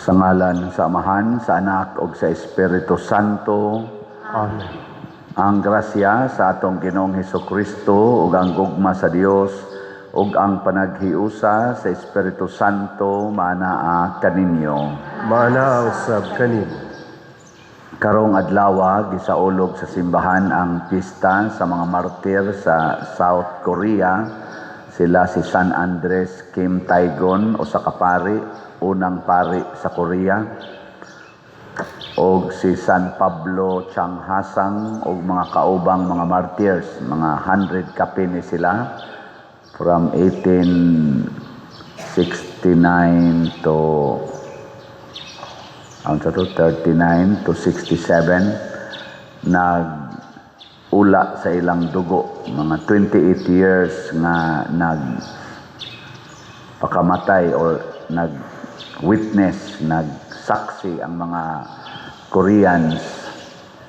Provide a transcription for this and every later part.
Sa ngalan sa Amahan, sa Anak ug sa Espiritu Santo. Amen. Ang grasya sa atong Ginoong Hesukristo ug ang gugma sa Dios ug ang panaghiusa sa Espiritu Santo maanaa kaninyo. Maanaa usab kanimo. Karong adlaw, gisaulog sa simbahan ang pista sa mga martir sa South Korea. Sila si San Andres Kim Taegon, usa ka pari, unang pari sa Korea, og si San Pablo Chang Hasang og mga kaubang mga martyrs, mga 100 kapin ni sila from 1869 to ang sa to 39 to 67, nag ula sa ilang dugo, mga 28 years nga nag pakamatay or nag witness, nagsaksi ang mga Koreans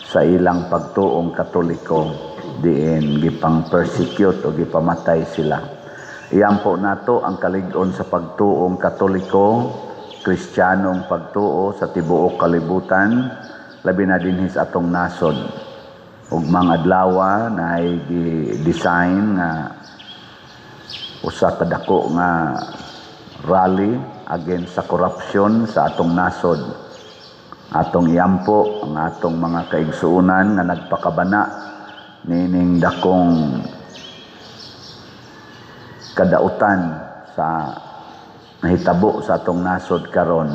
sa ilang pagtuong Katoliko, diin gipang persecute o gipamatay sila. Iampo nato ang kalig-on sa pagtuong Katoliko, Kristiyanong pagtuo sa tibuok kalibutan, labi na dinhi sa atong nasod. Ugmang adlawa na gi-design nga usa ka dako nga rally against sa corruption sa atong nasod. Atong iampo ang atong mga kaigsuonan nga nagpakabana nining dakong kadautan sa nahitabo sa atong nasod karon,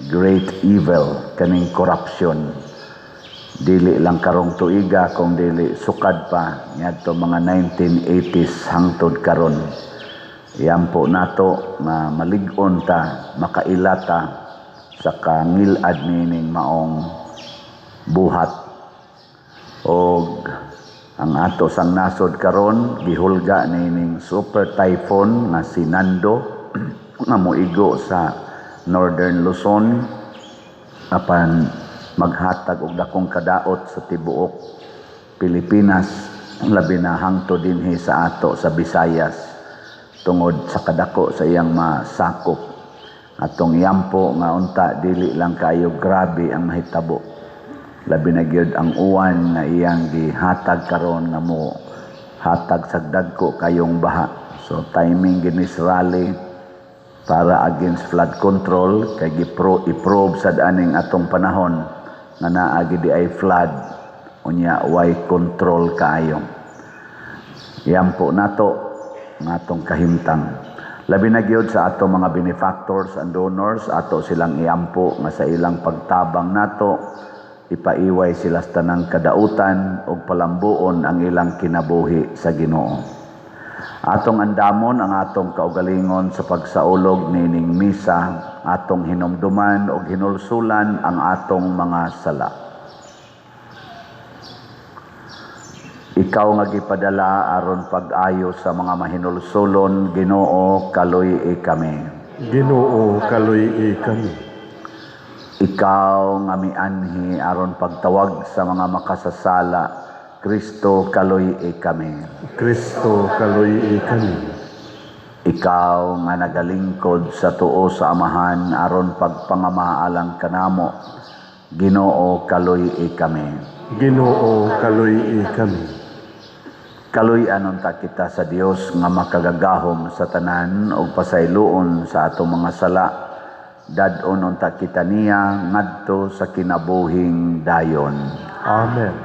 great evil kaning corruption, dili lang karong tuiga kung dili sukad pa ngadto mga 1980s hangtod karon. Iampo nato nga malig-on ta, makaila ta sa kangilad nining maong buhat. Og ang ato sang nasod karon gihulga nining super typhoon nga si Nando nga moigo sa Northern Luzon apan maghatag og dakong kadaot sa tibuok Pilipinas, labi na hangtod dinhi sa ato sa Visayas tungod sa kadako sa iyang masakop. Atong iampo nga unta dili lang kayo grabe ang mahitabo, labi na gyud ang uwan nga iyang gihatag karon nga mo hatag sa dagko kayong baha. So timing ginis rally para against flood control kay gipro i-probe sad aning atong panahon nga naa gid ay flood, unya way control kaayo. Iampo nato nga atong kahimtang. Labi na gyud sa ato mga benefactors and donors, ato silang iampo nga sa ilang pagtabang nato, ipaiway sila sa tanang kadautan ug palambuon ang ilang kinabuhi sa Ginoo. Atong andamon ang atong kaugalingon sa pagsaulog nining misa, atong hinumduman ug hinulsulan ang atong mga sala. Ikaw nga gipadala aron pag-ayo sa mga mahinulsulon, Ginoo, kaluy-i kami. Ginoo, kaluy-i kami. Ikaw nga mianhi aron pagtawag sa mga makasasala, Kristo, kaluy-i kami. Kristo, kaluy-i kami. Ikaw nga nagalingkod sa tuo sa Amahan aron pagpangamaalang kanamo, Ginoo, kaluy-i kami. Ginoo, kaluy-i kami. Kaluy-anon ta kita sa Dios nga makagagahom sa tanan ug pasayloon sa atong mga sala. Dad-on unta kita niya ngadto sa kinabuhing dayon. Amen.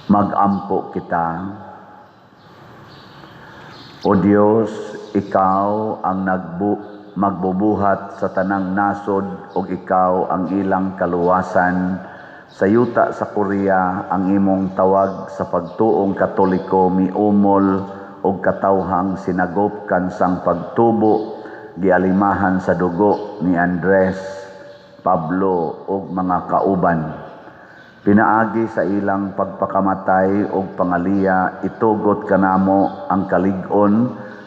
Magampo kita. O Dios, ikaw ang magbubuhat sa tanang nasod ug ikaw ang ilang kaluwasan. Sa yuta sa Korea, ang imong tawag sa pagtuong Katoliko miumol og katawhang sinagop kansang pagtubo gialimahan sa dugo ni Andres, Pablo ug mga kauban. Pinaagi sa ilang pagpakamatay ug pangaliya, itugot kanamo ang kalig-on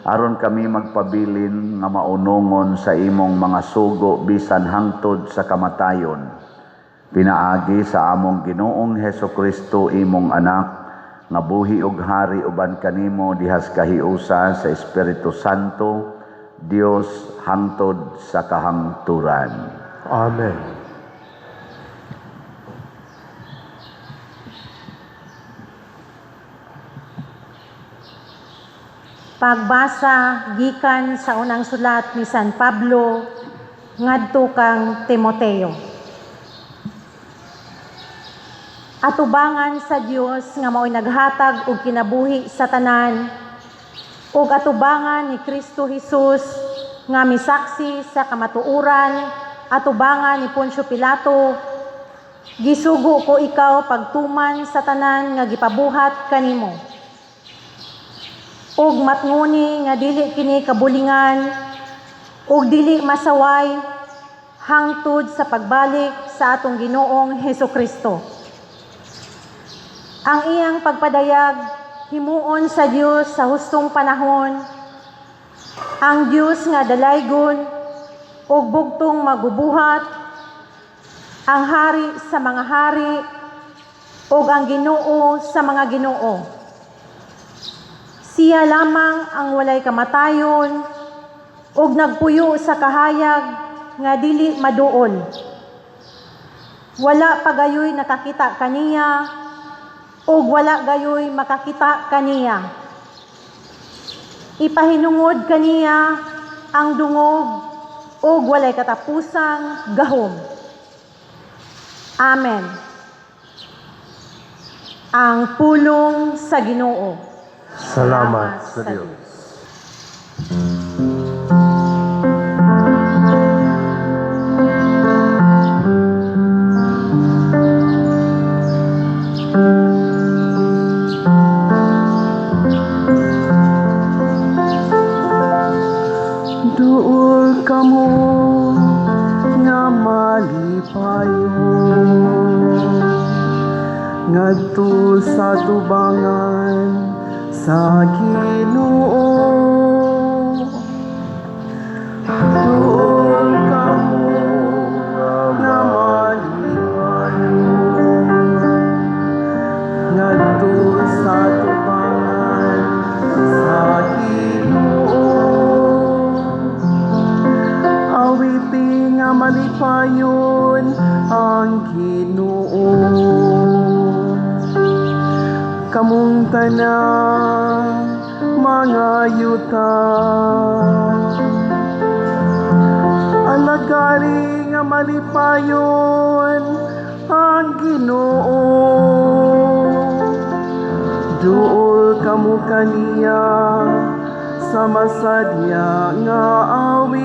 aron kami magpabilin nga maunongon sa imong mga sugo bisan hangtod sa kamatayon. Pinaagi sa among Ginoong Hesukristo, imong anak, nga buhi ug hari uban kanimo dihas kahiusa sa Espiritu Santo, Dios hangtod sa kahangturan. Amen. Pagbasa gikan sa unang sulat ni San Pablo ngadto kang Timoteo. Atubangan sa Dios nga mao'y naghatag og kinabuhi sa tanan, ug atubangan ni Kristo Hesus nga misaksi sa kamatuoran, atubangan ni Poncio Pilato, gisugo ko ikaw pagtuman sa tanan nga gipabuhat kanimo. Ug matnguni nga dili kini kabulingan ug dili masaway hangtod sa pagbalik sa atong Ginoong Hesukristo. Ang iyang pagpadayag himuon sa Dios sa hustong panahon. Ang Dios nga dalaygon ug bugtong magubuhat, ang hari sa mga hari ug ang Ginoo sa mga ginoo. Siya lamang ang walay kamatayon ug nagpuyo sa kahayag nga dili maduol. Wala pa gayoy nakakita kaniya ug wala gayoy makakita kaniya. Ipahinungod kaniya ang dungog ug walay katapusang gahom. Amen. Ang pulong sa Ginoo. Salamat sa Dios. Duol kamo nga malipayon ngadto sa tubangan sa Ginoo. Duol kamo nga malipayon ngadto sa tubangan sa Ginoo. Awiti nga malipayon ang Ginoo. Kamong tanan mga yuta, alagari nga malipayon ang Ginoo. Duol kamo kaniya sa masadya nga awit.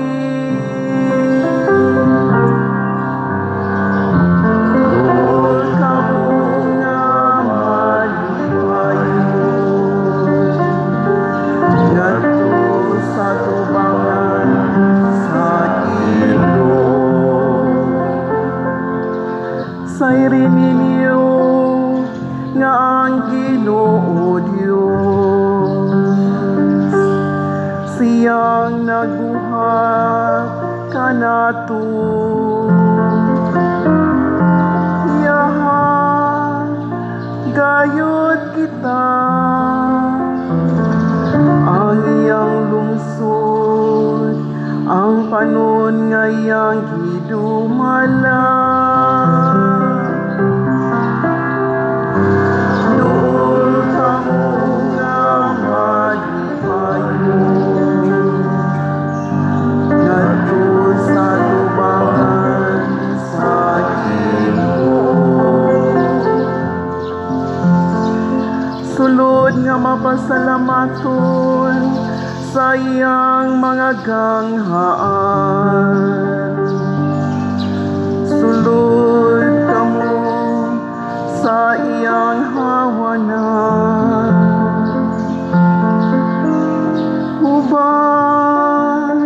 Duol kamo nga malipayon ngadto sa tubangan sa Ginoo. Sayri ninyo nga ang Ginoo Dios, siyang nagbuhat kanato. Iyaha gayud kita, ang iyang lungsod, ang panon nga iyang gidumala. Duol kamo nga malipayon ngadto sa tubangan sa Ginoo. Sulod nga mapasalamaton sa iyang mga ganghaan. Sulod kamo sa iyang hawanan. Uban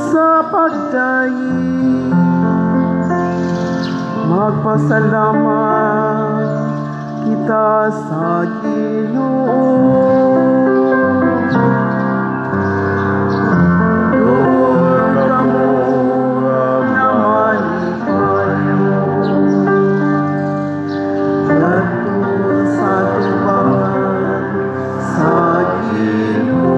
sa pagdayi, magpasalamat kita sa Ginoo. Duol kamo nga malipayon ngadto sa tubangan sa Ginoo.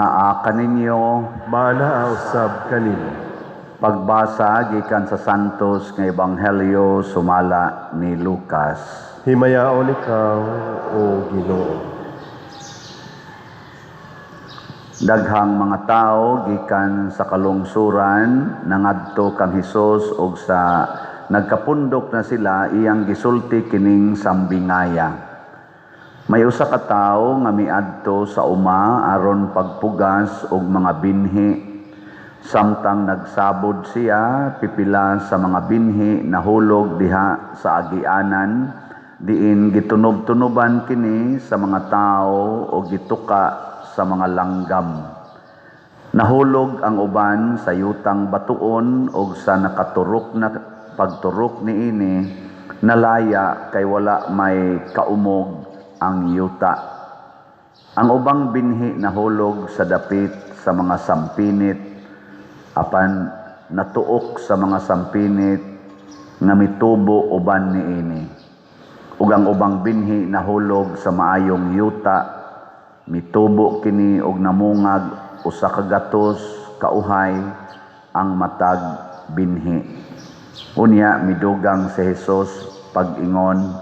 Anaa kaninyo. Maanaa usab kanimo. Pagbasa gikan sa Santos nga Ebanghelyo sumala ni Lucas. Himayaon ikaw, O Ginoo. Daghang mga tao gikan sa kalungsuran nangadto kang Hesus ug sa nagkapundok na sila, iyang gisulti kining sambingaya. May usa ka tawo nga miadto sa uma aron pagpugas og mga binhi. Samtang nagsabod siya, pipila sa mga binhi nahulog diha sa agianan, diin gitunob-tunoban kini sa mga tawo o gituka sa mga langgam. Nahulog ang uban sa yutang batuon og sa nakaturok na pagturok niini, nalaya kay wala may kaumog ang yuta. Ang ubang binhi nahulog sa dapit sa mga sampinit, apan natuok sa mga sampinit nga mitubo uban niini. Ug ang ubang binhi nahulog sa maayong yuta, mitubo kini og namungag 100 kauhay ang matag binhi. Unya midugang si Hesus pag-ingon,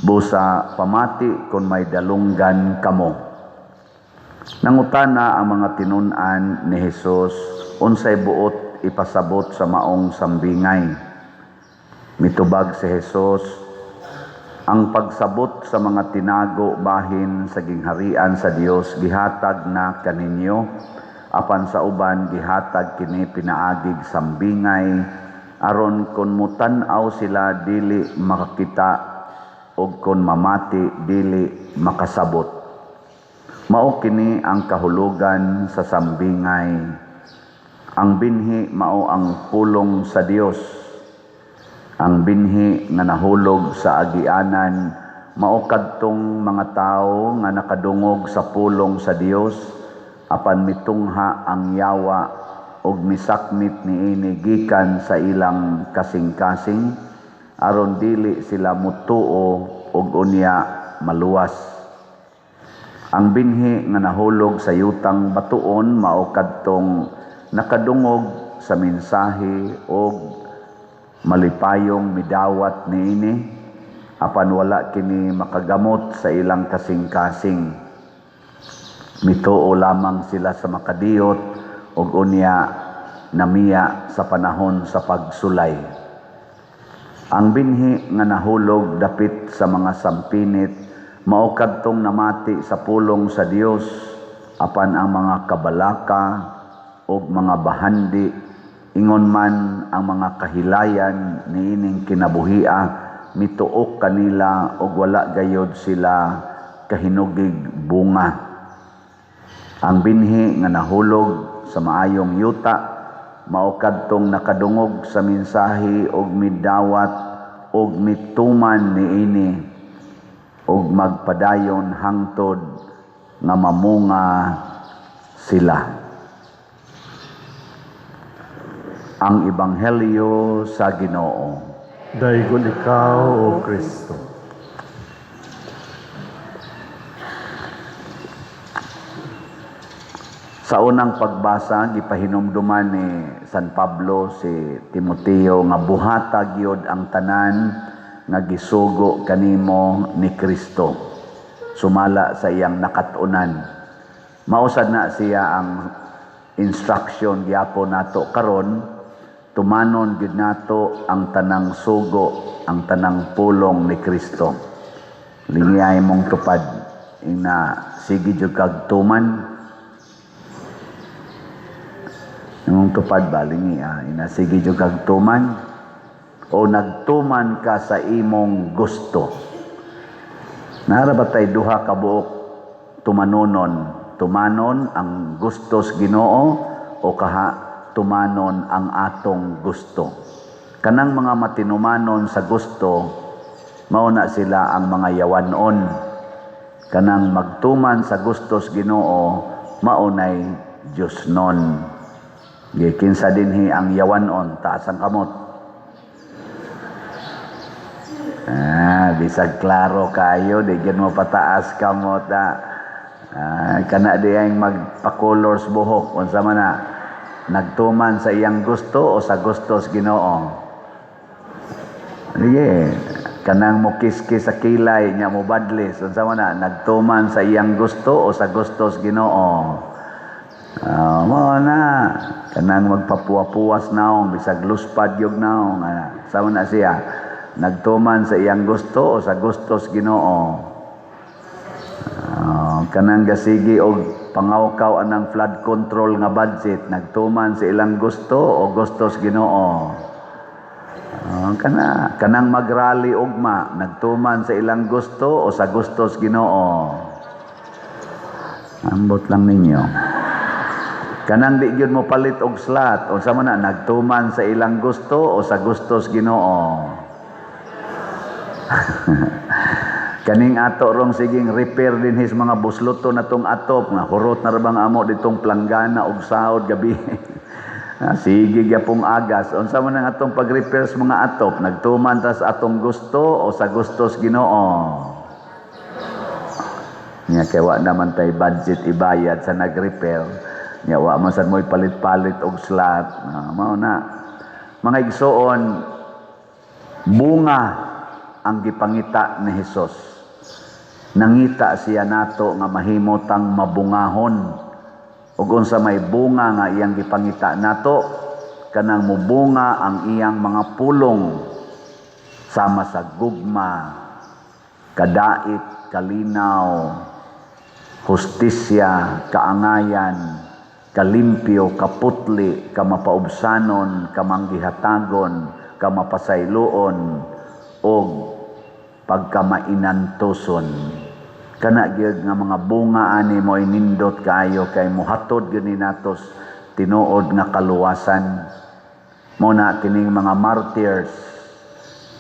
"Busa pamati kon may dalunggan kamo." Nangutana ang mga tinun-an ni Hesus unsay buot ipasabot sa maong sambingay. Mitubag si Hesus, "Ang pagsabot sa mga tinago bahin sa gingharian sa Dios gihatag na kaninyo, apan sa uban gihatag kini pinaagig sambingay, aron kon mutan-aw sila dili makakita ug kon mamati dili makasabot. Mao kini ang kahulugan sa sambingay. Ang binhi mao ang pulong sa Dios. Ang binhi nga nahulog sa agianan mao kadtong mga tawo nga nakadungog sa pulong sa Dios, apan mitungha ang yawa ug misakmit niini gikan sa ilang kasing-kasing, aron dili sila mutuo ug unya maluwas. Ang binhi nga nahulog sa yutang batuon mao kadtong nakadungog sa mensahe og malipayong midawat niini, apan wala kini makagamot sa ilang kasing-kasing. Mituo lamang sila sa makadiyot ug unya namiya sa panahon sa pagsulay. Ang binhi nga nahulog dapit sa mga sampinit mao kadtong namati sa pulong sa Dios, apan ang mga kabalaka ug mga bahandi, ingon man ang mga kahilayan niining kinabuhia, mituok kanila ug wala gayod sila kahinugig bunga. Ang binhi nga nahulog sa maayong yuta mao kadtong nakadungog sa mensahe ug midawat ug mituman niini ug magpadayon hangtod nga mamunga sila." Ang Ebanghelyo sa Ginoo. Daygon ikaw, O Kristo. Sa unang pagbasa, gipahinumduman ni San Pablo si Timoteo nga buhata gyud ang tanan nga gisugo kanimo ni Kristo sumala sa iyang nakat-unan. Mausad na siya ang instruction gyapon nato karon, tumanon gyud nato ang tanang sugo, ang tanang pulong ni Kristo. Lingiyay mong tupad ina, sige jud kag tuman. Imong tupad ba, lingi, ina, sige jud kag tuman, o nagtuman ka sa imong gusto? Nara ba tay duha ka buok tumanunon? Tumanon ang gusto sa Ginoo o kaha tumanon ang atong gusto? Kanang mga matinumanon sa gusto, mao na sila ang mga yawanon. Kanang magtuman sa gusto sa Ginoo, mao nay Dios non. Gikinsa dinhi ang yawanon, taas ang kamot. Bisag klaro kayo, di gyud mo pataas kamot. Ah, kana diyang magpa-colors buhok, unsa man na? Nagtuman sa iyang gusto o sa gusto sa Ginoo? Sige, kanang mo kiskis sa kilay nya mo badlis, unsa man na? Nagtuman sa iyang gusto o sa gusto sa Ginoo? Ah, mao na kanang magpapuwa-puwas naong bisag luspad gyud naong, ana sama na siya, nagtuman sa iyang gusto o sa gusto sa Ginoo? Ah, kanang gasigi og pangawkaw anang flood control nga budget, nagtuman sa ilang gusto o gusto sa Ginoo? Ah, kanang magrally ugma, nagtuman sa ilang gusto o sa gusto sa Ginoo? Ambot lang ninyo. Kanang di gyud mo palit og slot, unsa man na? Nagtuman sa ilang gusto o sa gusto sa Ginoo? Kaning ato rong siging repair dinhi sa mga busloto na tong atop nga hurot na ra bang amo ditong planggana og sahod gabi. Ah, sige gyapong agas. Unsa man ang atong pag-repair sa mga atop? Nagtuman ta sa atong gusto o sa gusto sa Ginoo? Nya kay wa naman tay budget ibayad sa nag-repair. Nya wa man sad mo'y palit-palit og slot. Ah, mao na. Mga igsoon, bunga ang gipangita ni Hesus. Nangita siya nato nga mahimo tang mabungahon. Ug unsa may bunga nga iyang gipangita nato? Kanang mubunga ang iyang mga pulong sama sa gugma, kadait, kalinaw, hustisya, kaangayan, kalimpyo, kaputli, kamapaubsanon, kamanggihatagon, kamapasayloon, og pagkamainantoson. Kana gyud nga mga bunga ani mo nindot kaayo kay mohatod gyud ni natos tinuod nga kaluwasan. Mo na kining mga martyrs,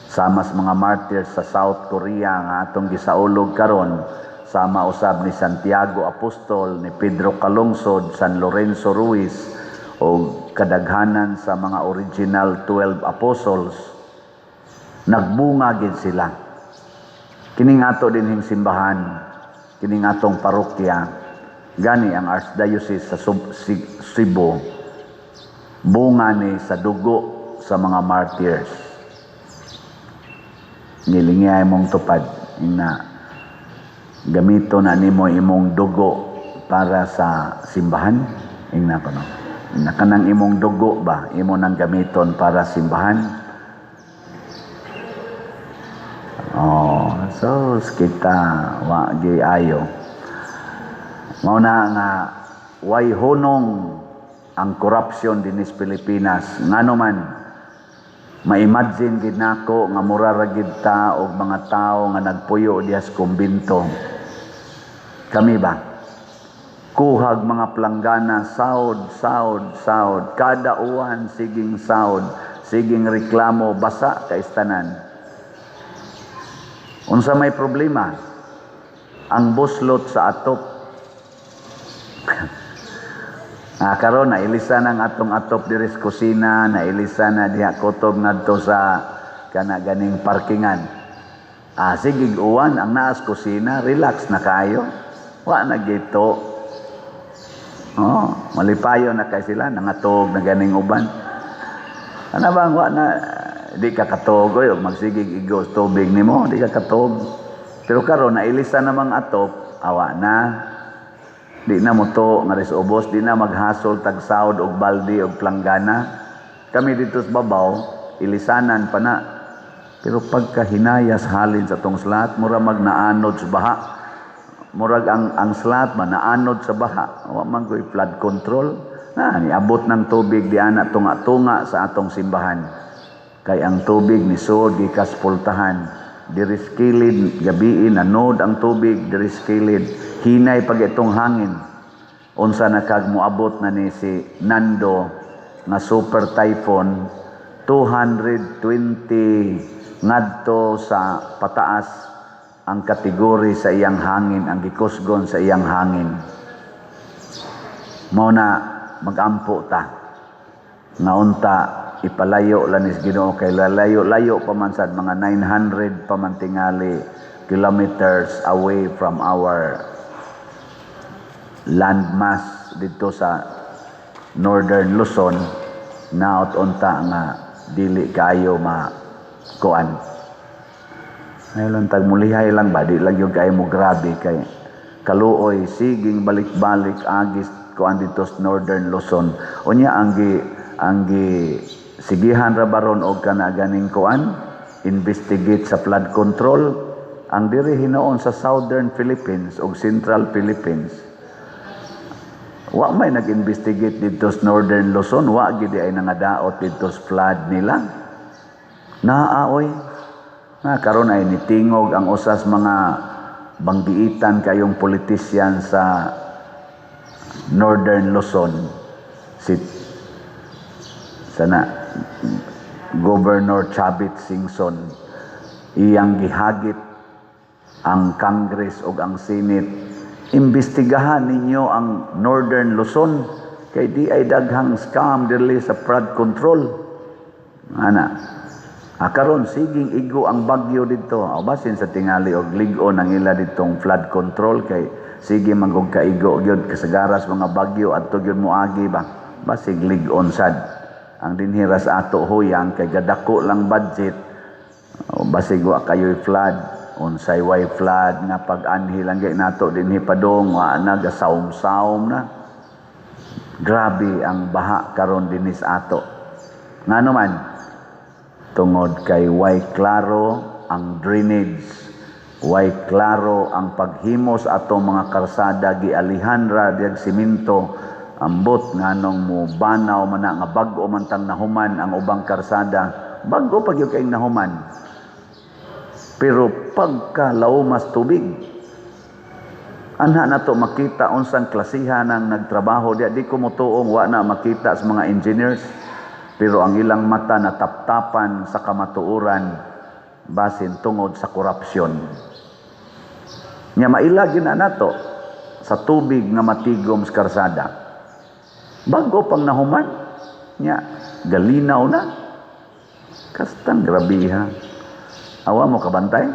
sama sa mga martyrs sa South Korea nga atong gisaulog karon, sama usab ni Santiago Apostol, ni Pedro Calungsod, San Lorenzo Ruiz, o kadaghanan sa mga original 12 apostles, nagbunga gid sila. Kining ato dinhing simbahan, kining atong parokya, gani ang Archdiocese sa Cebu, bunga ni sa dugo sa mga martyrs. Ngilingay mong tupad na gamito na nimo imong dugo para sa simbahan, ingna ko no. Ingna kanang imong dugo ba imo nang gamiton para simbahan? Oh, so kita wa gi ayo. Mao na nga way hunong ang corruption dinhi sa Pilipinas. Ngano man ma-imagine gid nako nga mura ra gid ta og mga tawo nga nagpuyo diha sa kumbento. Kami ba? Kuhag mga planggana, saod, saod, saod. Kada uwan, siging saod, siging reklamo, basa kaistanan. Unsa may problema? Ang buslot sa atop. Ah, karon nailisa nang atong atop diri sa kusina, nailisa na diha kutob ngadto sa kana ganing parkingan. Ah, sige uwan ang naas kusina, relax na kayo. Wa na gito. Oh, malipayo na kay sila nangatog na ganing uban. Ana bang wa na di ka katog oy, og magsigig igos tubig nimo, di ka katog. Pero karon nailisa namang atop, awa na. Di na moto nga ris ubos, di na maghasol tag sahod og balde og planggana. Kami dito sa babaw, ilisanan pa na. Pero pagka hinayas halin sa tong slat, mura magnaanod sa baha. Murag ang slat man naanod sa baha. Wa man ko'y flood control. Na niabot ng tubig di ana tunga-tunga sa atong simbahan. Kay ang tubig ni suod gikas pultahan. Diri sa kilid gabii nanod ang tubig diri sa kilid. Hinay pag itong hangin. Unsa na kag moabot na ni si Nando nga super typhoon 220 ngadto sa pataas ang kategori sa iyang hangin, ang gikusgon sa iyang hangin. Mao na magampo ta nga unta ipalayo lang ni Ginoo kay lalayo-layo pa man sad, mga 900 pa man tingali kilometers away from our landmass dito sa Northern Luzon, naot unta nga dili kaayo ma kuan. Ngayon lang tag mulihay lang ba, di lang yung kaayo mo grabe kay kaluoy siging balik-balik agis kuan dito sa Northern Luzon. Unya ang gi sigihan ra baron og kana ganing kuan, investigate sa flood control ang diri hinuon sa Southern Philippines ug Central Philippines. Wa may nag-investigate dito sa Northern Luzon, wa gid ay nangadaot dito sa flood nila. Naa oy. Nga karon ay nitingog ang usas mga banggiitan kayong politician sa Northern Luzon, si sana Governor Chavit Singson. Iyang gihagit ang Congress ug ang Senate, imbestigahan ninyo ang Northern Luzon kay di ay daghang scam diri sa flood control ana. Ah, karon siging igo ang bagyo dito. O basin sa tingali og lig-on ang ila ditong flood control kay sige man og kaigo gyud kasagaras mga bagyo adto gyud moagi ba. Basig lig-on sad. Ang dinhi ra sa ato huyang kay gadako lang budget. O basig wa kayo'y flood, unsay way flood nga pag-anhi lang gyud nato dinhi padong wa na gasawom-sawom na. Grabe ang baha karon dinhi sa ato. Ngano man? Tungod kay way klaro ang drainage, way klaro ang paghimos atong mga karsada, gialihan ra diag simento. Ambot nganong mo banaw man na nga bag-o man tang nahuman ang ubang karsada, bag-o pa gyud kayong nahuman. Pero pagka laumas tubig, anha na to makita unsang klasihan ang nagtrabaho diya. Di ko motuong wa na makita sa mga engineers, pero ang ilang mata nataptapan sa kamatuoran basin tungod sa korupsyon. Nya maila gyud na nato sa tubig nga matigom sa karsada. Bago pang nahuman, nya galinaw na. Kastang grabiha. Awa mo kabantay?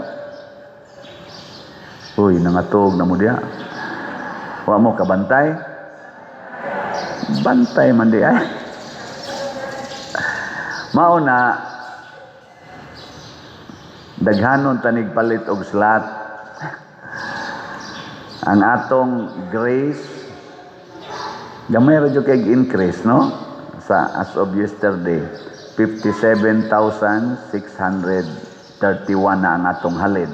Uy, nangatog na mo diya. Wa mo kabantay? Bantay man di ay. Mao na daghanon tanig palit og slot. Ang atong grace gamay ra jud kay increase, no, sa as of yesterday, 57,631 na ang atong halin,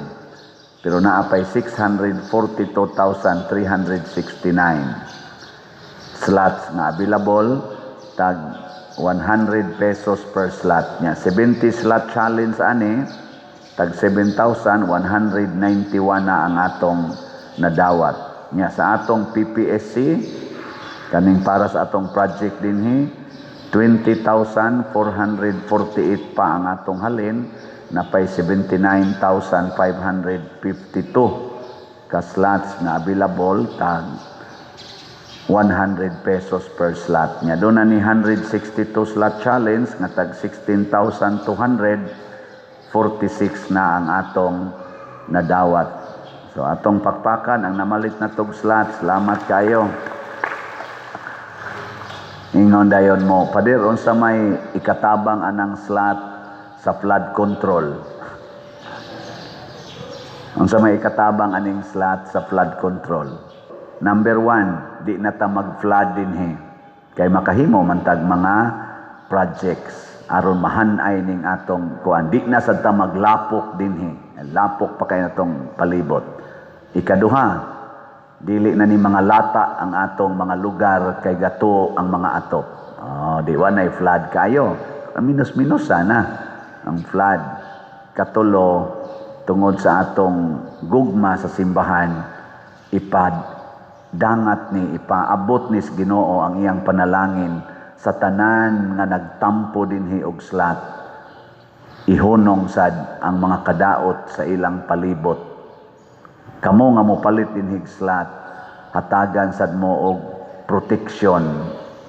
pero naa pay 642,369 slots nga available, tag 100 pesos per slot nya. 70 slot challenge ani, tag 7,191 na ang atong nadawat. Nya sa atong PPSC, kaning para sa atong project dinhi, 20,448 pa ang atong halin, napay 79,552 ka slots na available, tag 100 pesos per slot nya. Doon na ni 162 slot challenge nga tag 16,246 na ang atong nadawat. So atong pakpakan ang namalit na tog slot. Salamat kayo. Ingon dayon mo, "Pader, unsa may ikatabang anang slot sa flood control? Unsa may ikatabang aning slot sa flood control?" Number one, di na ta mag-flood dinhi. Kay makahimo man tag mga projects aron mahanay ning atong kuan. Di na sad ta maglapok dinhi. Lapok pa kay natong palibot. Ikaduha, dili na ni mga lata ang atong mga lugar kay gato ang mga atop. Oh, di wa nay flood kayo. Minus-minus sana ang flood. Katulo, tungod sa atong gugma sa simbahan, ipad dangat ni ipaabot ni sa Ginoo ang iyang panalangin sa tanan nga nagtampo dinhi og slot. Ihunong sad ang mga kadaot sa ilang palibot. Kamo nga mopalit dinhi slot, hatagan sad mo og protection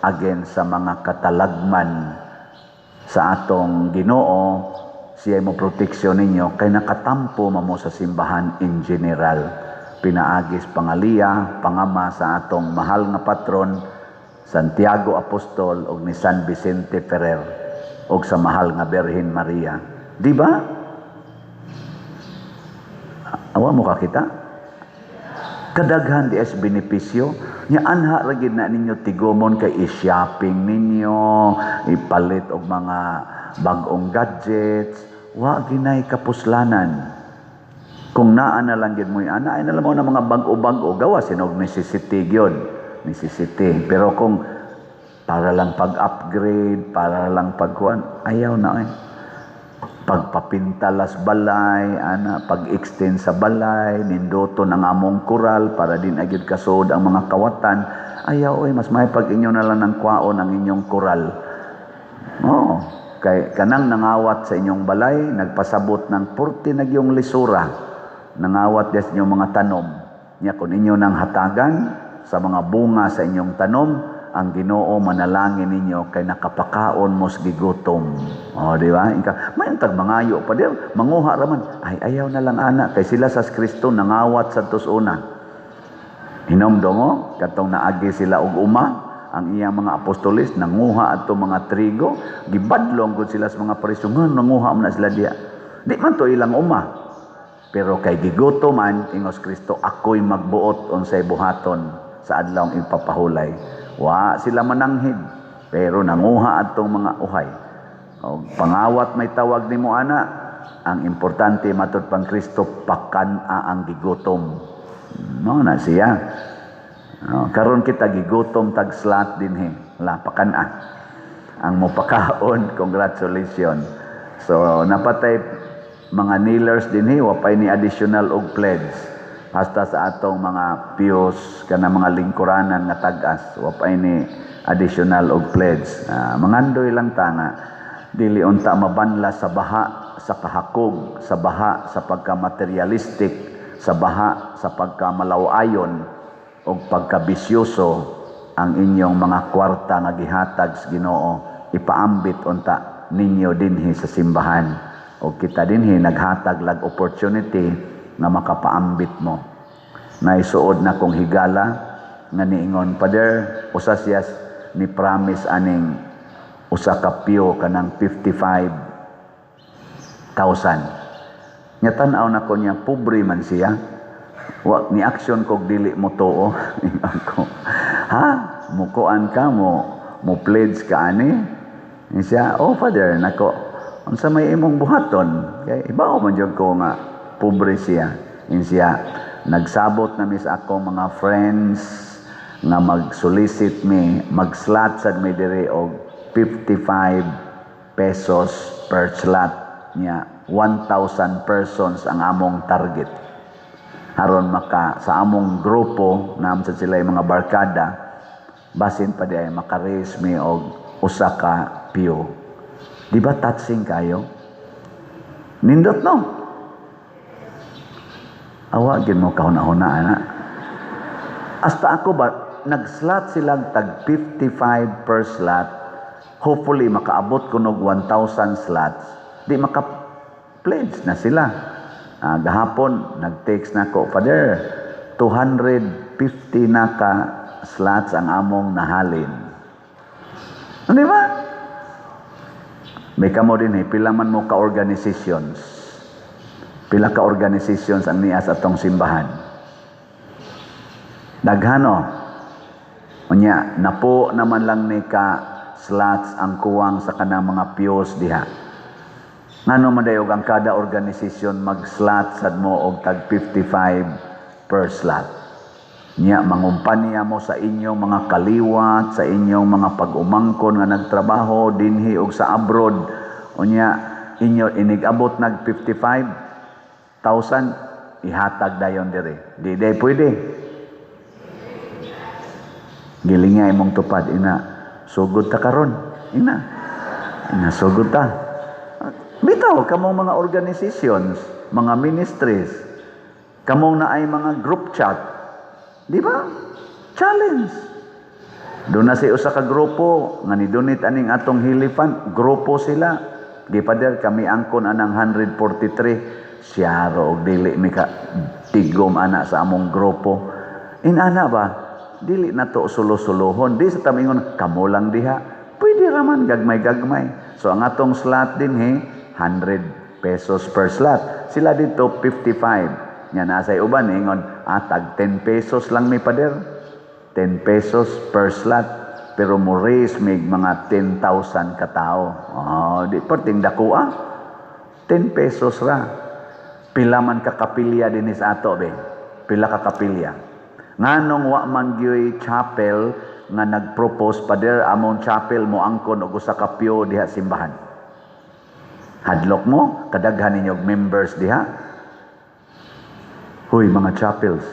against sa mga katalagman sa atong Ginoo. Siya mo proteksyon ninyo kay nakatampo mamo sa simbahan in general. Pinaagis pangaliya, pangama sa atong mahal nga patron Santiago Apostol ug ni San Vicente Ferrer ug sa mahal nga Birhen Maria. Di ba? Awa mo kakita? Kadaghan di es benepisyo nya, anha ra gid na ninyo tigumon kay i-shopping ninyo, ipalit og mga bag-ong gadgets, wa ginay kapuslanan. Kung naa na lang gid mo, ana ay na lang mo na mga bag-o-bag-o, gawa sinog necessity gyud, necessity. Pero kung para lang pag-upgrade, para lang pagkuan, ayaw na eh. Pagpapintalas balay, ana, pag-extend sa balay, nindoto ng among kural para din agad kasod ang mga kawatan. Ayaw oy, mas may pag inyo na lang ng kwaon ang inyong kural. Oo, kay kanang nangawat sa inyong balay, nagpasabot ng purti nagyong lisura, nangawat des inyong mga tanom. Nya kung inyo nang hatagan sa mga bunga sa inyong tanom, ang Ginoo manalangin ninyo kay nakapakaon mos gigutom. O, di ba? Inka, may tag mangayo pa di, manguha raman. Ay, ayaw na lang ana kay sila sa Kristo nangawat sa una. Hinomdom mo, katong naagi sila og uma, ang iyang mga apostolis nanguha adto mga trigo, gibadlong gud sila sa mga Pariseo, nga nanguha man na sila diya. Di man to ilang uma. Pero kay gigutom man, ingos Kristo, ako'y magbuot unsay buhaton sa adlawng ipapahulay. Wa sila mananghid, pero nanguha adtong mga uhay. O, pangawat may tawag nimo ana, ang importante matud pang Kristo, pakan-a ang gigutom. No na siya. No, karon kita gigutom tag slot dinhi. La pakan-a. Ang mopakaon, congratulations. So napatay mga kneelers dinhi, wa pay ni additional og pledge. Hasta sa atong mga pios kana mga lingkuranan nga tag-as, wa pay ni additional og pledge. Mangandoy lang ta nga dili unta mabanla sa baha sa kahakog, sa baha sa pagka-materialistic, sa baha sa pagkamalaw-ayon o pagkabisyoso ang inyong mga kwarta nga gihatag sa Ginoo, ipaambit unta ninyo dinhi sa simbahan. O kita dinhi naghatag lag opportunity nga makapaambit mo. Naisuod na kong higala nga niingon, "Father," usa siya ni promise aning usa ka pio kanang 55,000. Nya tan-aw nako niya, pobre man siya. Wa ni action kog dili mo tuo. Ingon ko, "Ha, mukuan ka mo, mo pledge ka ani?" Ni siya, "Oh Father," nako, "unsa may imong buhaton?" Kay ibaw man jud ko nga pobre siya. In siya, nagsabot na mis ako mga friends nga mag-solicit mi, mag-slot sad mi diri og 55 pesos per slot niya. 1,000 persons ang among target aron maka sa among grupo naam sa sila yung mga barkada, basin pa di ay maka-raise mi og usa ka pio. Di ba touching kayo? Nindot, no? Awa gid mo kahuna-huna ana. Hasta ako ba, nag-slot silang tag 55 per slot. Hopefully makaabot ko og 1,000 slots. Di maka pledge na sila. Gahapon nag-text na ko, "Father, 250 na ka slots ang among nahalin." Ano, di ba? May kamo din eh, pila man mo ka organizations. Pila ka organizations ang niya sa atong simbahan. Daghano. Unya, napo naman lang ni ka slots ang kuwang sa kanang mga pios diha. Ngano man dayog ang kada organisasyon mag-slot sad mo og tag 55 per slot? Nya mangumpanya mo sa inyong mga kaliwat, sa inyong mga pag-umangkon nga nagtrabaho dinhi og sa abroad. Unya inyo inig-abot nag 55,000, ihatag dayon diri. Di day pwede. Gilinga imong tupad ina, "Sugod ta karon." Ina. Ina, "Sugod ta." Bitaw kamong mga organizations, mga ministries, kamong na ay mga group chat. Di ba? Challenge. Doon na si usa ka grupo nga ni donate aning atong Healy Fund, grupo sila. Di, Father, kami angkon anang 143 siyaro og dili mi ka Tigom ana sa among grupo. Inana ba? Dili na to sulo-sulohon. Di sa tamingon, kamo lang diha. Pwede raman, gagmay-gagmay. So ang atong slot dinhi, 100 pesos per slot. Sila dito, 55. Nya nasa uban, ingon, tag 10 pesos lang mi, pader. 10 pesos per slot. Pero mo raise mig mga 10,000 katao. Oh, di perting dako ah. 10 pesos ra. Pila man ka kapilya dinhi sa ato be? Pila ka kapilya? Nganong wa man gyoy chapel nga nagpropose, "Pader, among chapel mo angkon og usa ka pew diha simbahan"? Hadlok mo kadaghan ninyo og members diha. Huy, mga chapels.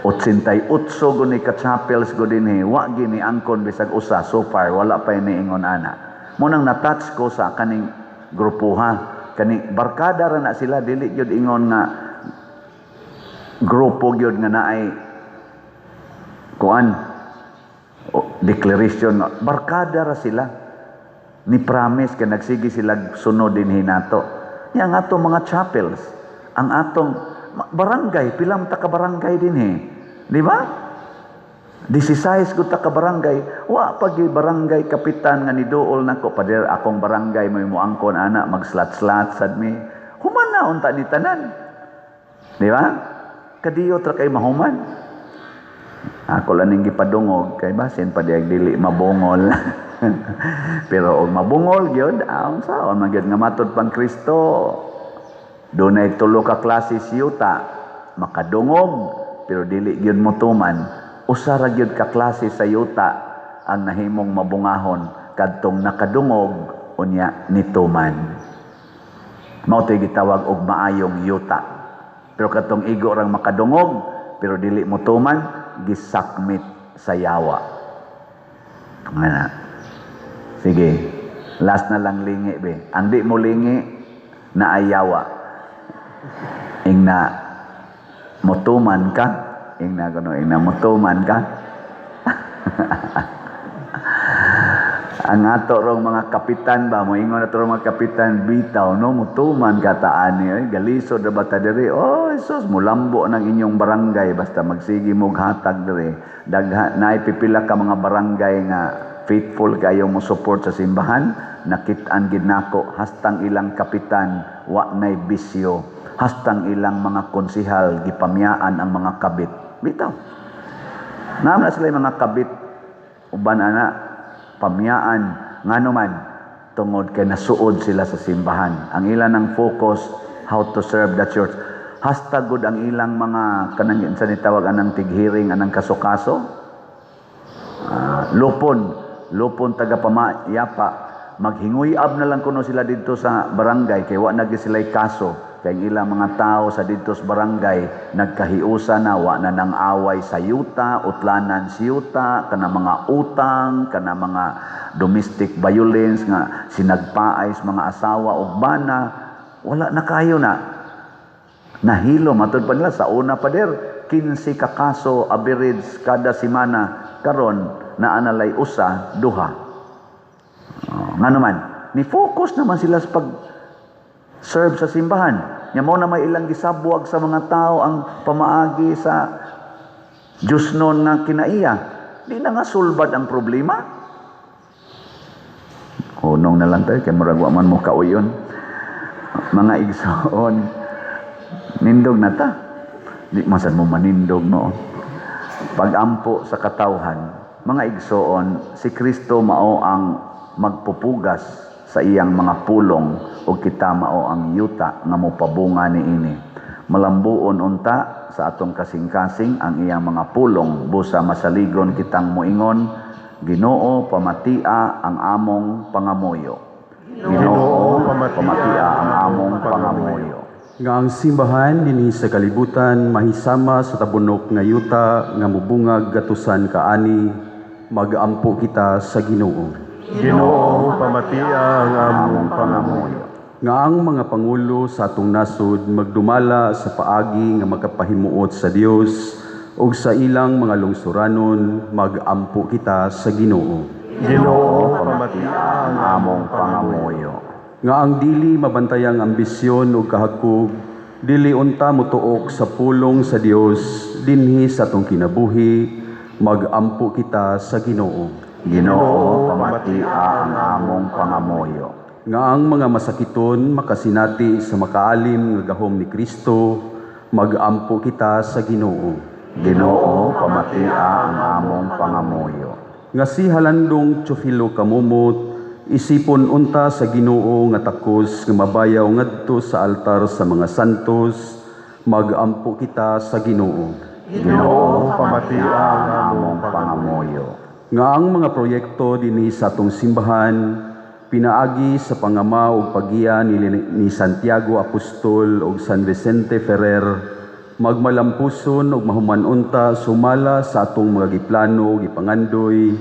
88 guni ka chapels go dinhi, wa gini angkon bisag usa so far, wala pa ini ingon ana. Mo nang na-touch ko sa kaning grupuha, kani barkada ra na sila, dili gyud ingon nga grupo gyud nga naay kuan o, declaration, barkada ra sila ni promise kay nagsige sila sunod dinhi nato. Nya ang ato mga chapels, ang atong barangay, pilang ta ka barangay dinhi, di ba? 16 gud ta ka barangay, wa pa gyud barangay kapitan nga niduol nako, "Pader, akong barangay mo moangkon ana, mag-slot-slot sad mi." Human na unta ni tanan. Di ba? Kadiyot ra kay mahuman. Ako lang ning gipadungog kay basin pa diag dili mabungol. Pero og mabungol gyud, aon saon man gyud nga matod pang Kristo, dunay tulo ka klase yuta, makadungog pero dili gyud motuman. Usa ra gyud ka klase sa yuta ang nahimong mabungahon, kadtong nakadungog unya nituman. Mao to'y gitawag og maayong yuta. Pero katong igo rang makadungog pero dili motuman, gisakmit sa yawa. Nga. Sige, last na lang, lingi be. Ang di mo lingi na ayawa. Ingna motuman ka, ingna kuno, ingna motuman ka. Ang ato rong mga kapitan ba, moingon ato rong mga kapitan, "Bitaw no, mutuman ka taani ay galisod ra ba ta diri? Oh Jesus, mulambo ng inyong barangay basta magsige mo hatag diri." Dagha naay pipila ka mga barangay nga faithful kayo mo support sa simbahan. Nakit-an gid nako hastang ilang kapitan wa nay bisyo, hastang ilang mga konsihal gipamyaan ang mga kabit. Bitaw naam na sila yung mga kabit uban ana pamyaan. Ngano man? Tungod kay nasuod sila sa simbahan. Ang ilan ang focus, how to serve the church. Hasta gud ang ilang mga kanang sa nitawag anang tighiring anang kaso-kaso. Ah, lupon, lupon taga pamayapa, maghinguyab na lang kuno sila didto sa barangay kay wa na gyud sila'y kaso, kay ang ilang mga tao sa didto sa barangay nagkahiusa na, wa na nang away sa yuta, utlanan sa yuta, kana mga utang, kana mga domestic violence nga sinagpaay sa mga asawa ug bana, wala na kayo na. Nahilo, matud pa nila sa una, pader, 15 ka kaso average kada semana, karon naa na lay usa, duha. Oh, nga naman, ni focus naman sila sa pag serve sa simbahan. Nya mo na may ilang gisabwag sa mga tao ang pamaagi sa Diyos noon nga kinaiya. Di na nga sulbad ang problema. Hunong na lang tayo, kay murag wa man mo kauyon. Mga igsoon, nindog na ta. Di masan mo manindog, no. Pagampo sa katawhan, mga igsoon, si Kristo mao ang magpupugas sa iyang mga pulong ug kita mao ang yuta nga mopabunga niini. Malambuon unta sa atong kasing-kasing ang iyang mga pulong busa masaligon kitang moingon, "Ginoo, pamatia ang among pangamuyo." Ginoo, pamatia ang among pangamuyo. Nga ang simbahan dinhi sa kalibutan mahisama sa tabunok nga yuta nga mubungag gatusan kaani, magampo kita sa Ginoo. Ginoo, pamatia ang among pangamuyo. Nga ang mga pangulo sa atong nasod magdumala sa paagi nga makapahimuot sa Dios ug sa ilang mga lungsuranon, magampo kita sa Ginoo. Ginoo, pamatia ang among pangamuyo. Nga ang dili mabantayang ambisyon ug kahakog Dili unta motuok sa pulong sa Dios dinhi sa atong kinabuhi, magampo kita sa Ginoo. Ginoo, pamatia ang among pangamuyo. Nga ang mga masakiton makasinati sa makaalim nga gahom ni Kristo, magampo kita sa Ginoo. Ginoo, pamatia ang among pangamuyo. Nga si Halandong Teofilo Camomot isipon unta sa Ginoo nga takos nga mabayaw ngadto sa altar sa mga santos, magampo kita sa Ginoo. Ginoo, pamatia ang among pangamuyo. Nga ang mga proyekto dinhi sa atong simbahan pinaagi sa pangama ug paggiya ni Santiago Apostol ug San Vicente Ferrer magmalampuson ug mahuman unta sumala sa atong mga giplano ug gipangandoy,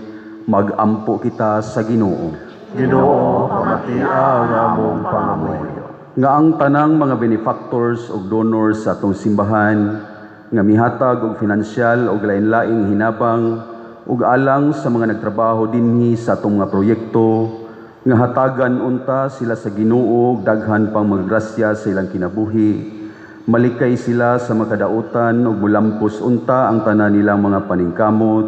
magampo kita sa Ginoo. Ginoo, pamatia ang among pangamuyo. Nga ang tanang mga benefactors ug donors sa atong simbahan nga mihatag og finansyal og lain-laing hinabang ug alang sa mga nagtrabaho dinhi sa atong mga proyekto, nga hatagan unta sila sa Ginoo og daghan pang mga grasya sa ilang kinabuhi, malikay sila sa makadautan ug mulampos unta ang tanan nilang mga paningkamot,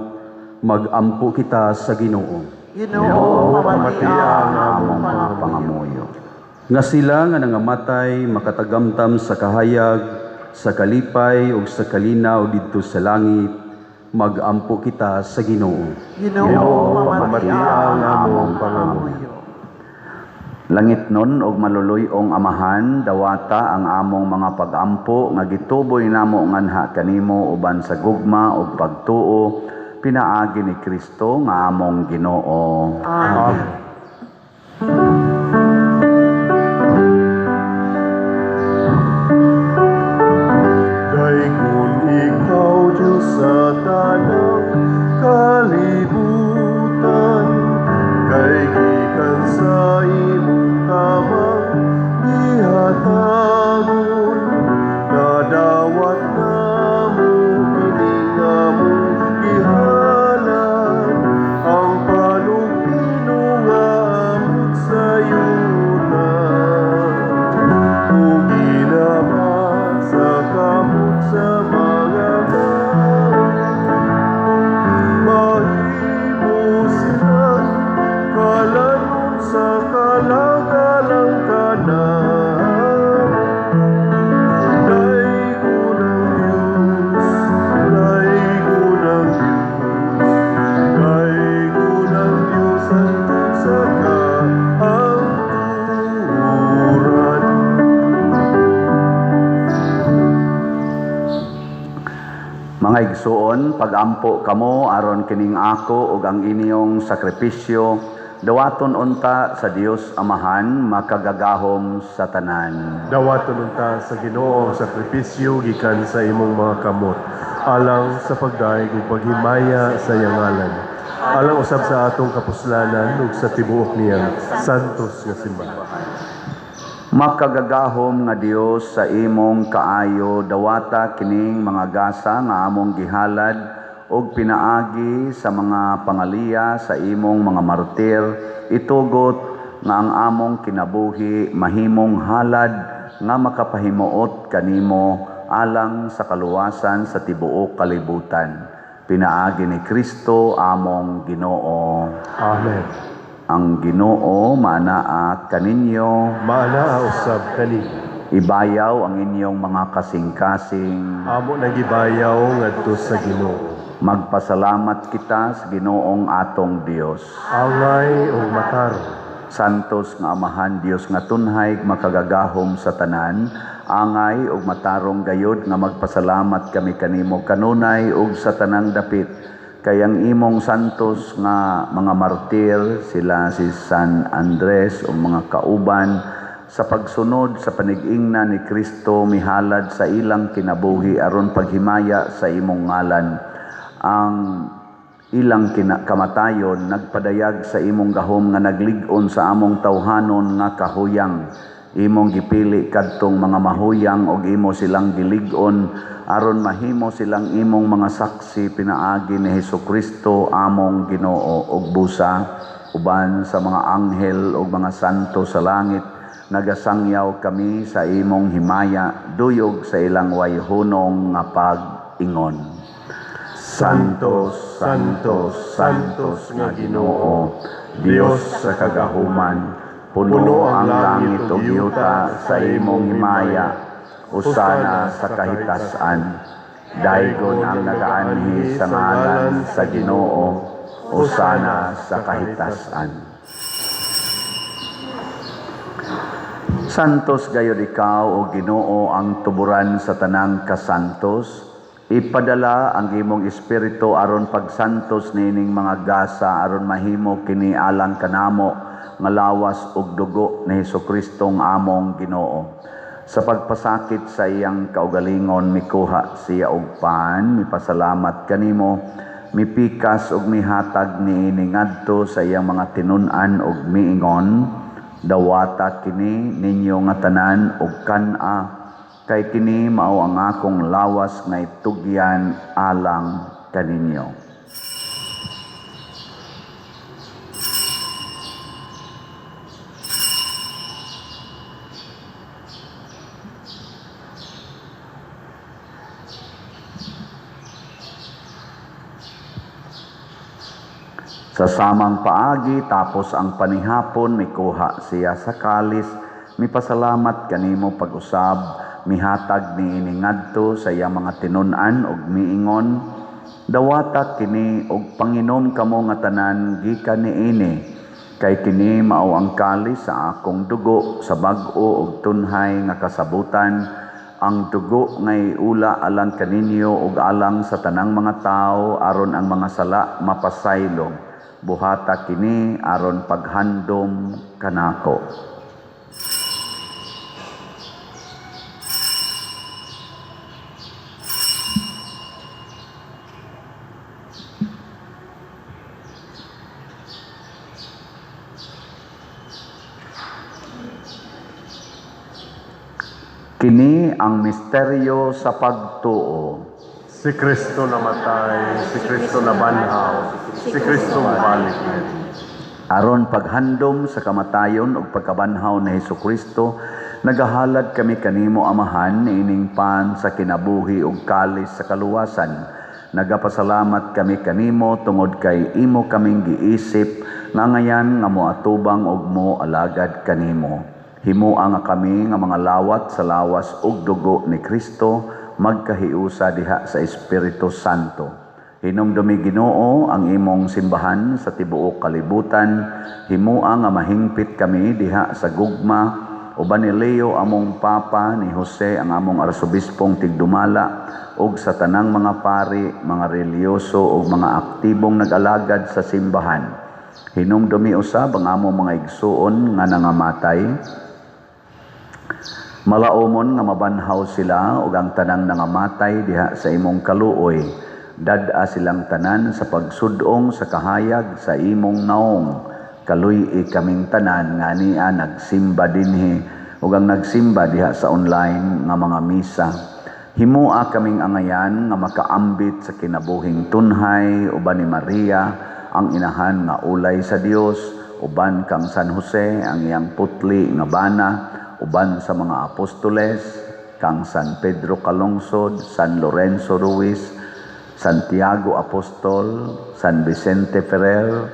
magampo kita sa Ginoo. Ginoo, pamatia ang among pangamuyo. Nga sila nga nangamatay makatagamtam sa kahayag, sa kalipay ug sa kalinaw didto sa langit, magampo kita sa Ginoo. Ginoo, pamatia ang among pangamuyo. Langit nun og maluluy-ong Amahan, dawata ang among mga pagampo nga gituboy namo nganha kanimo uban sa gugma ug pagtuo pinaagi ni Kristo nga among Ginoo. Amen. Daygon ikaw, Diyos, sa tanang kalibutan, kay gikan sa imong kamang gihatagon, nadawat namo kini nga among gihalad, ang panugpino nga amot sa yuta ug ginama sa kamot sa mga tao. Mahimo silang kalanon sa kalagalang kanamo. Daygon ang Diyos, daygon ang Diyos, daygon ang Diyos hangtod sa kahangturan. Mga igsuon, pagampo kamo aron kining ako ug ang inyong sakripisyo dawaton unta sa Dios Amahan makagagahom sa tanan. Dawaton unta sa Ginoo ang sakripisyo gikan sa imong mga kamot, alang sa pagdayeg ug paghimaya sa iyang ngalan, alang usab sa atong kapuslanan ug sa tibuok niyang santos nga simbahan. Makagagahom nga Dios, sa imong kaayo dawata kining mga gasa nga among gihalad ug pinaagi sa mga pangaliya sa imong mga martir, itugot nga ang among kinabuhi mahimong halad nga makapahimuot kanimo alang sa kaluwasan sa tibuok kalibutan. Pinaagi ni Kristo among Ginoo. Amen. Ang Ginoo maanaa kaninyo. Maanaa usab kani. Ibayaw ang inyong mga kasing-kasing. Amo nagibayaw ngadto sa Ginoo. Magpasalamat kita sa Ginoong atong Dios. Angay ug matarong. Santos nga Amahan, Dios nga tunhay makagagahom sa tanan, angay ug matarong gayod nga magpasalamat kami kanimo kanunay ug sa tanang dapit, kay ang imong santos nga mga martir, sila si San Andres ug mga kauban, sa pagsunod sa panig-ingna ni Kristo mihalad sa ilang kinabuhi aron paghimaya sa imong ngalan. Ang ilang kamatayon nagpadayag sa imong gahom nga naglig-on sa among tawhanon nga kahuyang. Imong gipili kadtong mga mahuyang og imo silang gilig-on aron mahimo silang imong mga saksi pinaagi ni Hesukristo among Ginoo, ug busa uban sa mga anghel ug mga santo sa langit. Nagasangyaw kami sa imong himaya, duyog sa ilang wayhunong nga pag-ingon. Santos, Santos, Santos nga Ginoo, Dios sa kagahuman, puno ang langit ug yuta sa imong himaya. Hosana sa kahitasan. Daygon ang nagaanhi sa ngalan sa Ginoo. Hosana sa kahitasan. Santos gayod ikaw o Ginoo, ang tuburan sa tanang kasantos. Ipadala ang imong espiritu aron pagsantos niining mga gasa, aron mahimo kini alang kanamo nga lawas ug dugo ni Hesukristo nga among Ginoo. Sa pagpasakit sa iyang kaugalingon, mikuha siya og pan, mipasalamat kanimo, mipikas ug mihatag niini ngadto sa iyang mga tinun-an ug miingon: "Dawata kini ninyo nga tanan ug kan-a, kay kini mao ang akong lawas nga itugyan alang kaninyo." Sa samang paagi, tapos ang panihapon, mikuha siya sa kalis, mipasalamat kanimo pag-usab, mihatag niini ngadto sa iyang mga tinun-an ug miingon: "Dawata kini ug panginom kamo nga tanan gikan niini, kay kini mao ang kalis sa akong dugo sa bag-o ug tunhay nga kasabutan, ang dugo nga iula alang kaninyo ug alang sa tanang mga tawo aron ang mga sala mapasaylo. Buhata kini aron paghandom kanako." Kini ang misteryo sa pagtuo. Si Kristo namatay, si Kristo nabanhaw, si Kristo mubalik. Aron paghandom sa kamatayon ug pagkabanhaw ni Hesukristo, nagahalad kami kanimo, Amahan, niining pan sa kinabuhi ug kalis sa kaluwasan. Nagapasalamat kami kanimo tungod kay imo kaming giisip nga ngayan nga moatubang ug mo alagad kanimo. Himoa nga kami nga mga lawat sa lawas ug dugo ni Kristo magkahiusa diha sa Espiritu Santo. Hinumdumi, Ginoo, ang imong simbahan sa tibuok kalibutan. Himoa nga mahingpit kami diha sa gugma uban ni Leo among Papa, ni Jose ang among arsobispong tigdumala, ug sa tanang mga pari, mga relihiyoso ug mga aktibong nag-alagad sa simbahan. Hinumdumi usab ang among mga igsuon nga nangamatay. Malaumon nga mabanhaw sila ug ang tanang nangamatay diha sa imong kaluoy. Dad-a silang tanan sa pagsudong sa kahayag sa imong naong. Kaluy-i kaming tanan nga ania nagsimba dinhi ug ang nagsimba diha sa online nga mga misa. Himoa kaming angayan nga makaambit sa kinabuhing tunhay uban ni Maria ang inahan nga ulay sa Dios, uban kang San Jose ang iyang putli nga bana, uban sa mga apostoles, kang San Pedro Calungsod, San Lorenzo Ruiz, Santiago Apostol, San Vicente Ferrer,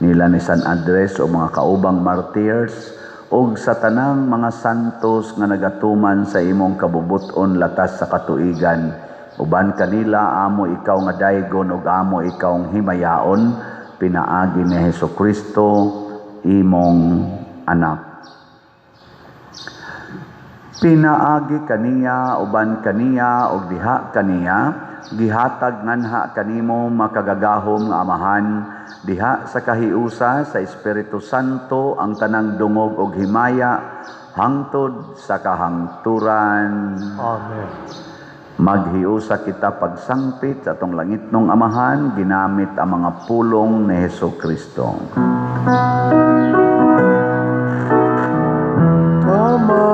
nila ni San Andres o mga kaubang martyrs, ug sa tanang mga santos nga nagatuman sa imong kabubuton latas sa katuigan. Uban kanila amo ikaw nga daygon ug amo ikaw himayaon, pinaagi ni Hesukristo imong anak. Pinaagi kaniya, uban kaniya, ug diha kaniya, gihatag nganha kanimo makagagahom nga Amahan diha sa kahiusa sa Espiritu Santo ang tanang dungog ug himaya hangtod sa kahangturan. Amen. Maghiusa kita pagsangpit sa atong langitnong Amahan ginamit ang mga pulong ni Hesukristo. Ama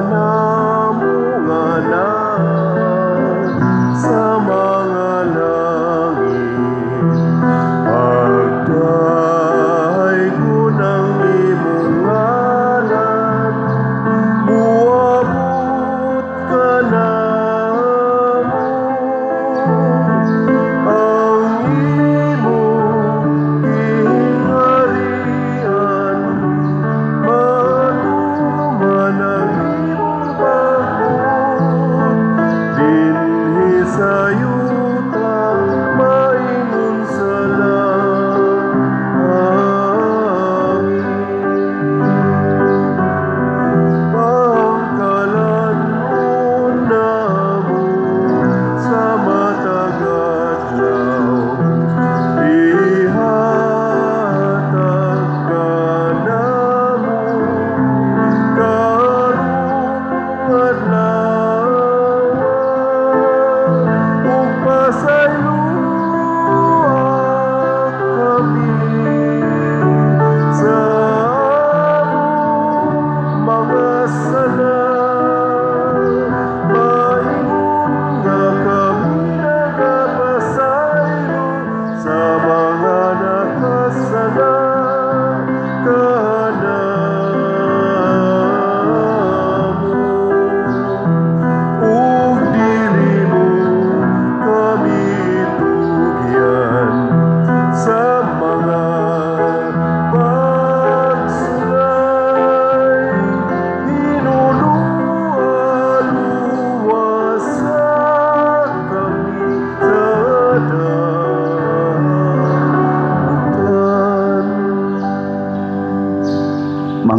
namo nga naa sa mga langit, pagdaygon ang imong ngalan,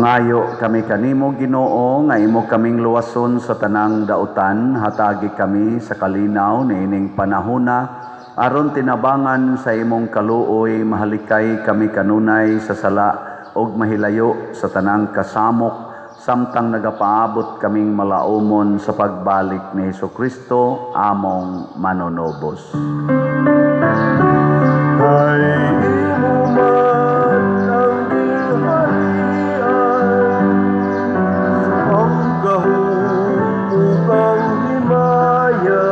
Mangayo kami kanimo, Ginoo, nga imo kaming luwason sa tanang dautan, hatagi kami sa kalinaw niining panahona aron tinabangan sa imong kaluoy mahalikay kami kanunay sa sala ug mahilayo sa tanang kasamok samtang nagapaabot kaming malaumon sa pagbalik ni Hesukristo among manunubos. Kay imo man ang gingharian, ang gahom ug ang himaya,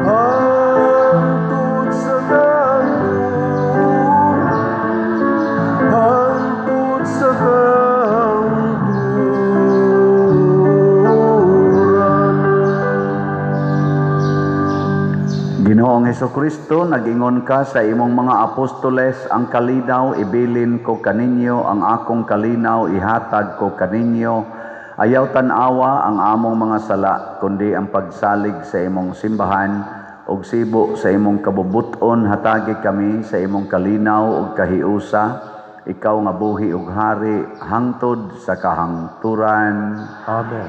hangtod sa kahangturan, hangtod sa kahangturan. Ginoong Hesukristo, nag-ingon ka sa imong mga apostoles, "Ang kalinaw ibilin ko kaninyo, ang akong kalinaw ihatag ko kaninyo." Ayaw tan-awa ang among mga sala, kundi ang pagsalig sa imong simbahan, ug sibo sa imong kabubut-on hatagi kami sa imong kalinaw ug kahiusa, ikaw nga buhi ug hari hangtod sa kahangturan. Amen.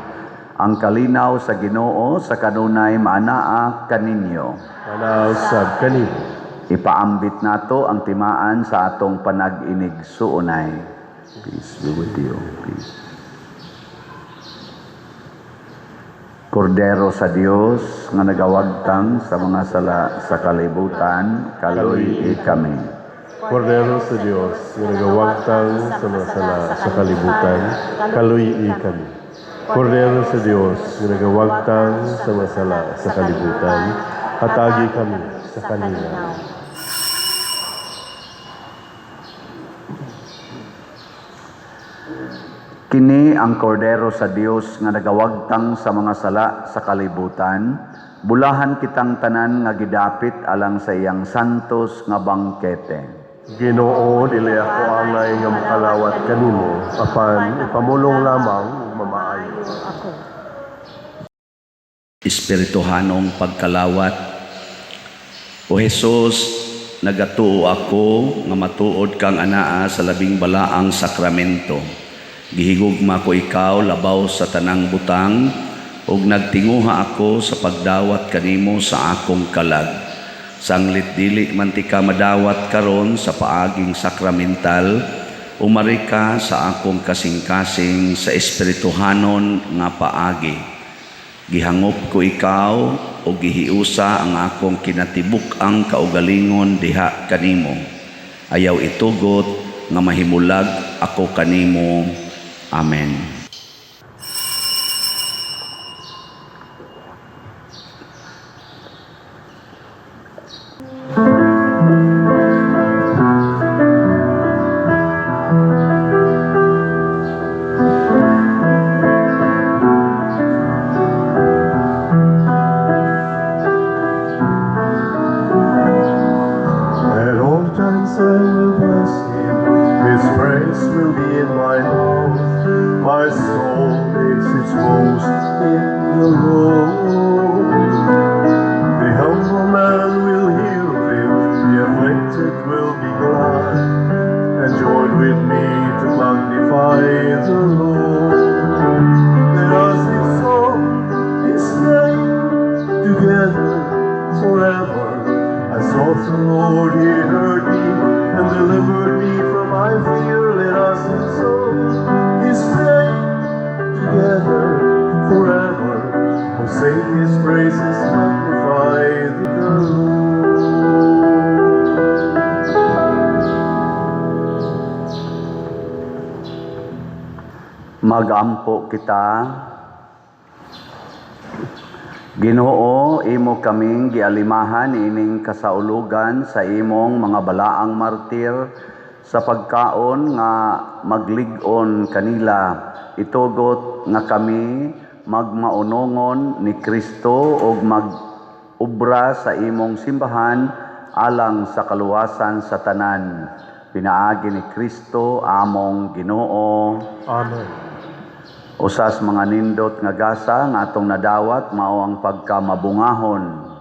Ang kalinaw sa Ginoo sa kanunay maanaa kaninyo. Maanaa usab kanimo. Ipaambit nato ang timaan sa atong panag-inigsuonay. Peace be with you. Peace. Kordero sa Dios nga nagawagtang sa mga sala sa kalibutan, kaluy-i kami. Kordero sa Dios nga nagawagtang sa mga sala sa kalibutan, kaluy-i kami. Kordero sa Dios nga nagawagtang sa mga sala sa kalibutan, hatagi kami sa kalinaw. Kini ang Kordero sa Dios nga nagawagtang sa mga sala sa kalibutan. Bulahan kitang tanan nga gidapit alang sa iyang santos nga bangkete. Ginoo, dili ako angay nga makalawat kanimo, apan ipamulong lamang ug mamaayo ako. Espirituhanong pagkalawat. O Jesus, nagatuo ako nga matuod kang anaa sa labing balaang sakramento. Gihigugma ko ikaw labaw sa tanang butang ug nagtinguha ako sa pagdawat kanimo sa akong kalag. Sanglit dili man tika madawat karon sa paaging sakramental, umari ka sa akong kasing-kasing sa espirituhanon nga paagi. Gihangop ko ikaw o gihiusa ang akong kinatibuk-ang kaugalingon diha kanimo. Ayaw itugot nga mahimulag ako kanimo. Amen. At all times I will bless him, his praise will be in my mouth. My soul makes its boast in the Lord. The humble man will hear of him, the afflicted will be glad, and join with me to magnify the Lord. Let us exalt his name together forever. I sought the Lord, he heard me and delivered me from my fear. Let us exalt his name together forever. Oh, sing his praises, magnify the Lord. Magampo kita. Ginoo, imo kaming gialimahan ining kasaulugan sa imong mga balaang martir sa pagkaon nga maglig-on kanila. Itugot nga kami magmaunongon ni Kristo ug mag-ubra sa imong simbahan alang sa kaluwasan sa tanan. Pinaagi ni Kristo among Ginoo. Amen. Usas mga nindot nga gasa nga atong nadawat mao ang pagkamabungahon.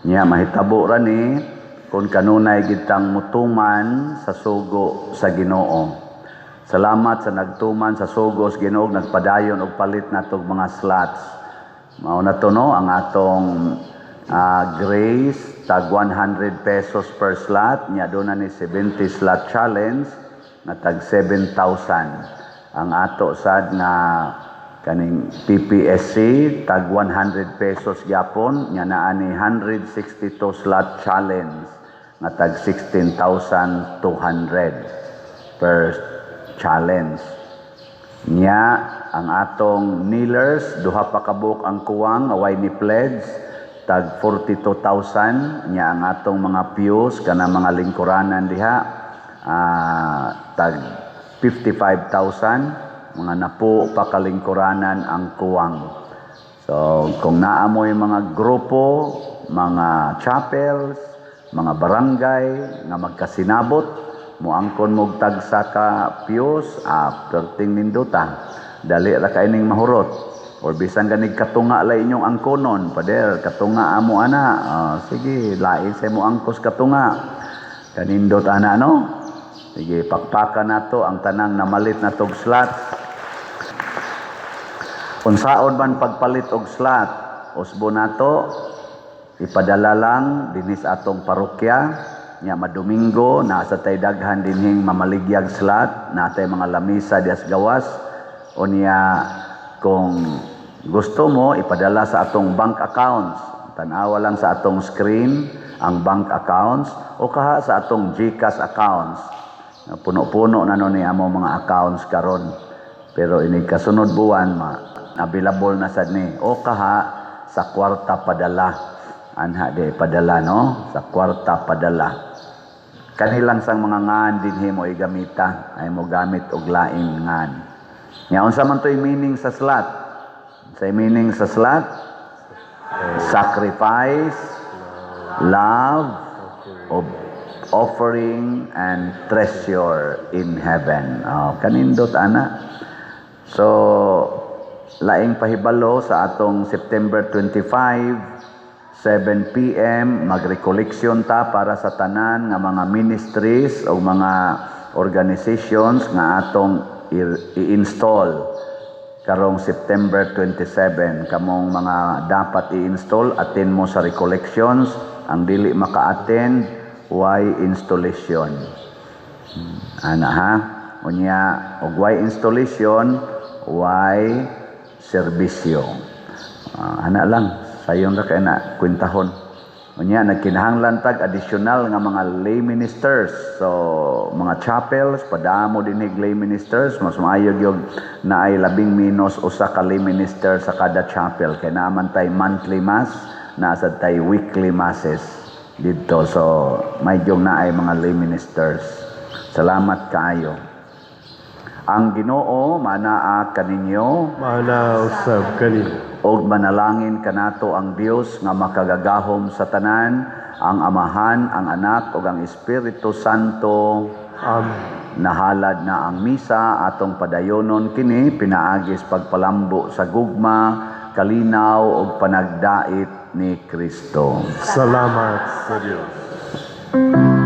Nya mahitabo ra ni kung kanunay gitang mutuman sa sugo sa Ginoo. Salamat sa nagtuman sa sugos, Ginoo, nagpadayon og palit natog mga slots. Mao na to, no, ang atong Grace, tag 100 pesos per slot nya. Doon na ni 70 slot challenge nga tag 7,000. Ang ato sad nga kaning PPSC, tag 100 pesos gyapon nya. Naa ni 162 slot challenge nga tag 16,200 per challenge. Nya ang atong kneelers, duha pa kabuok ang kuwang, away ni pledge, tag 42,000. Nya ang atong mga pews, kana mga lingkuranan diha, tag 55,000. Mga napo pa kalingkuranan ang kuwang. So kung naa moy mga grupo, mga chapels, mga barangay nga magkasinabot, moangkon mog tagsa ka pews, perting nindota. Dali ra kay ning mahurot. Or bisan ganig katunga la inyong angkonon, "Pader, katunga amo ana." Ah, sige, lain sa mo angkos katunga. Kanindot ana, no? Sige, pakpakan nato ang tanang namalit na tog slot. Unsaon man pagpalit og slot? Usbo nato, ipadala lang dinhi sa atong parokya. Nya madomingo, naa sa tay daghan dinhing mamaligyag slot, naa tay mga lamisa dias gawas. Unya kung gusto mo, ipadala sa atong bank accounts. Tan-awa lang sa atong screen ang bank accounts o kaha sa atong GCash accounts. Puno-puno na no ni amo mga accounts karon. Pero ini kasunod buwan, ma available na sad ni, o kaha sa Kwarta Padala. Anha de padala, no, sa Kwarta Padala. Kanilang sang mga ngan dinhi mo igamita ay mo gamit og laing ngan. Nya unsa man to'y meaning sa slot? Sa meaning sa slot? Sacrifice, love, of offering and treasure in heaven. Oh, kanindot ana. So, laing pahibalo sa atong September 25, 7 p.m., mag-recollection ta para sa tanan nga mga ministries o mga organizations nga atong i-install karong September 27. Kamong mga dapat i-install, attend mo sa recollections. Ang dili maka-attend, why installation? Ana ha. Unya og why installation, why serbisyo? Ana lang, sayon ra kay na kwentahon. Unya nagkinahanglan tag additional nga mga lay ministers. So mga chapels, padamo dinhi lay ministers. Mas maayo gyud na ay labing minos usa ka lay minister sa kada chapel kay naa man tay monthly mass, naa sad tay weekly masses didto. So may gyud na ay mga lay ministers. Salamat kaayo. Ang Ginoo manaa kaninyo. Maana usab kanimo. Og manalangin kanato ang Dios nga makagagahom sa tanan, ang Amahan, ang Anak ug ang Espiritu Santo. Amen. Nahalad na ang misa, atong padayonon kini pinaagis pagpalambo sa gugma, kalinaw ug panagdait ni Kristo. Salamat sa Dios.